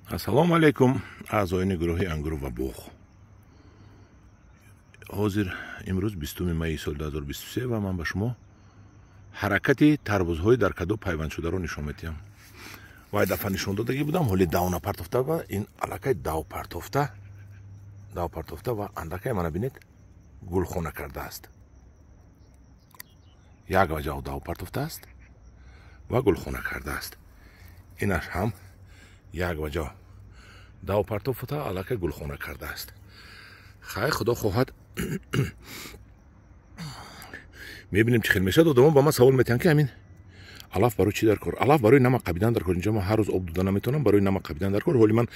Ассалому алайкум, аъзоёни гурӯҳи Ангур ва боғ. Ҳозир имрӯз 20 майи соли 2023 ва ман ба шумо ҳаракати тарбузҳои дар кадо пайвандшударо нишон медиҳам. Вай дафъа нишон додагӣ будам, ҳоли дав напартофта ва ин аллакай дав партофта, дав партофта ва андакай мана бинед, гулхона кардааст. Як ваҷав дав партофтааст ва гулхона кардааст. Инаш ҳам як ваҷав дав партофта, аллакай гулхона кардааст. Хай, худо хоҳад, мебинем, чӣ хел мешавад. Одамон ба ман савол метиҳанд, ки ҳамин алаф барои чӣ дар кор? Алаф барои нама қабидан дар кор. Инҷо ман ҳар рӯз об дода наметавонам, барои нама қабидан дар кор. Ҳоли ман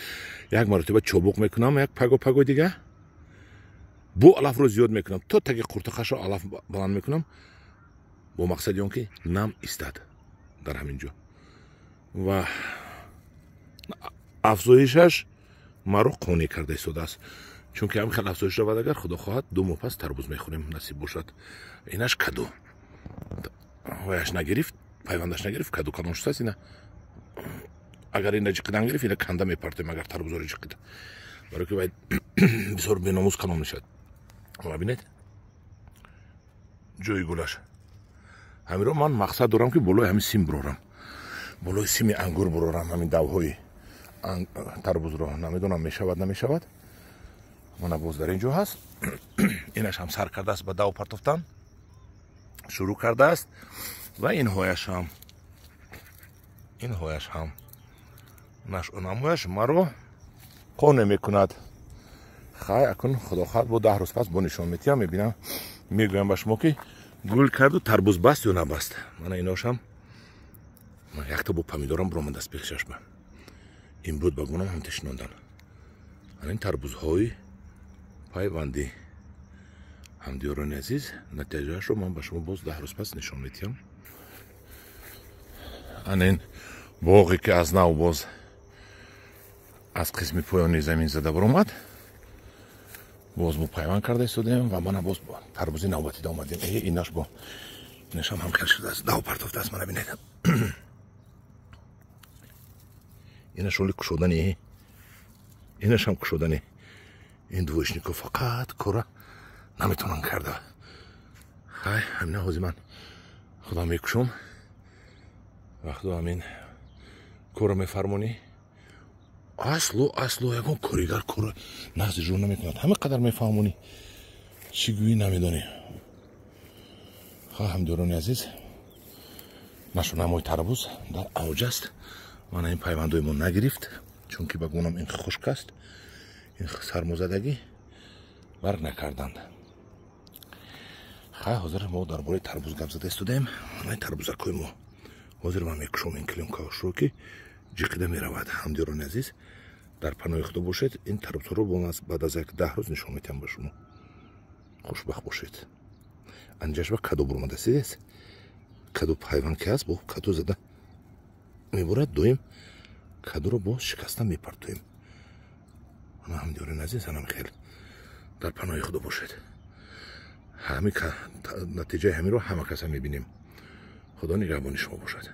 як маротиба чобуқ мекунам, як паго паго дига бу алафро зиёд мекунам, то таги қуртақашро алаф баланд мекунам, бо мақсади он ки нам истад дар ҳамин ҷо. Ва афзоишаш маро қонеъ карда истодааст, чунки ҳамин хел афзоиш равад, агар худо хоҳад, 2 моҳ пас тарбуз мехӯрем, насиб бошад. Инаш каду ваяш нагирифт, пайвандаш нагирифт, каду калон шудааст. Ина агар ина ҷиқидан гирифт, ина канда мепартоем, агар тарбузоро ҷиқида, барои ки вай бисёр беномус калон мешавад. Ва бинед ҷои гулаш. Ҳаминро ман мақсад дорам, ки болои ҳамин сим бурорам, болои сими ангур бурорам ҳамин давҳои тарбузро. Намедонам, мешавад, намешавад. Мана боз дар ин ҷо ҳаст. Инаш ҳам сар кардааст, ба дав партофтан шурӯъ кардааст. Ва инҳояш ҳам нашъунамояш маро қонеъ мекунад. Хай, акун, худо хоҳад, бо 10 рӯз пас бо нишон метиҳам, мебинам, мегӯям ба шумо, ки гул карду тарбуз баст ё набаст. Мана иношам якта бо помидорам буромадааст пешашба. Ин буд, ба гумонам, ҳам тешинондан. Ана ин тарбузҳои пайвандӣ. Ҳамдиёрони азиз, натиҷаашро ман ба шумо боз 10 рӯз пас нишон медиҳам. Ана ин боғе, ки аз нав боз аз қисми поёни замин зада баромад, боз мо пайванд карда истодаем. Ва мана боз тарбузи навбатида омадем. Инаш бо инашам ҳам хел шудааст, дав партофтааст. Мана бинед, инаш оли кушодани, инашам кушодани. Ин двоечнико фақат кора наметавонам карда. Хай, ҳамина ҳозир ман худам мекушом. Вақту ҳамин корро мефармонӣ, асло, асло ягон коригар кора нағз иҷро намекунад. Ҳама қадар мефаҳмонӣ, чӣ гӯӣ, намедонӣ. Ха, ҳамдиёрони азиз, нашунамои тарбуз дар авҷ аст. Мана ин пайвандои мо нагирифт, чунки ба гумонам ин хушк аст, ин сармозадагӣ барг накарданд. Хай, ҳозир мо дар бораи тарбуз гап зада истодаем. Мана тарбузакҳои мо. Ҳозир ман мекушом ин клёнкаошро, ки ҷиқида меравад. Ҳамдиёрони азиз, дар паноҳи худо бошед. Ин тарбузҳоро баъд аз як 10 рӯз нишон медиҳам ба шумо. Хушбахт бошед. Анҷашба каду буромадааст, дидед? Каду пайванд ки ҳаст, бо каду зада мебурад. Доим кадуро боз шикаста мепартоем. Ана, ҳамдиёрони азиз, анам хел дар паноҳи худо бошед. Ҳами натиҷаи ҳаминро ҳама каса мебинем. Худо нигаҳбони шумо бошад.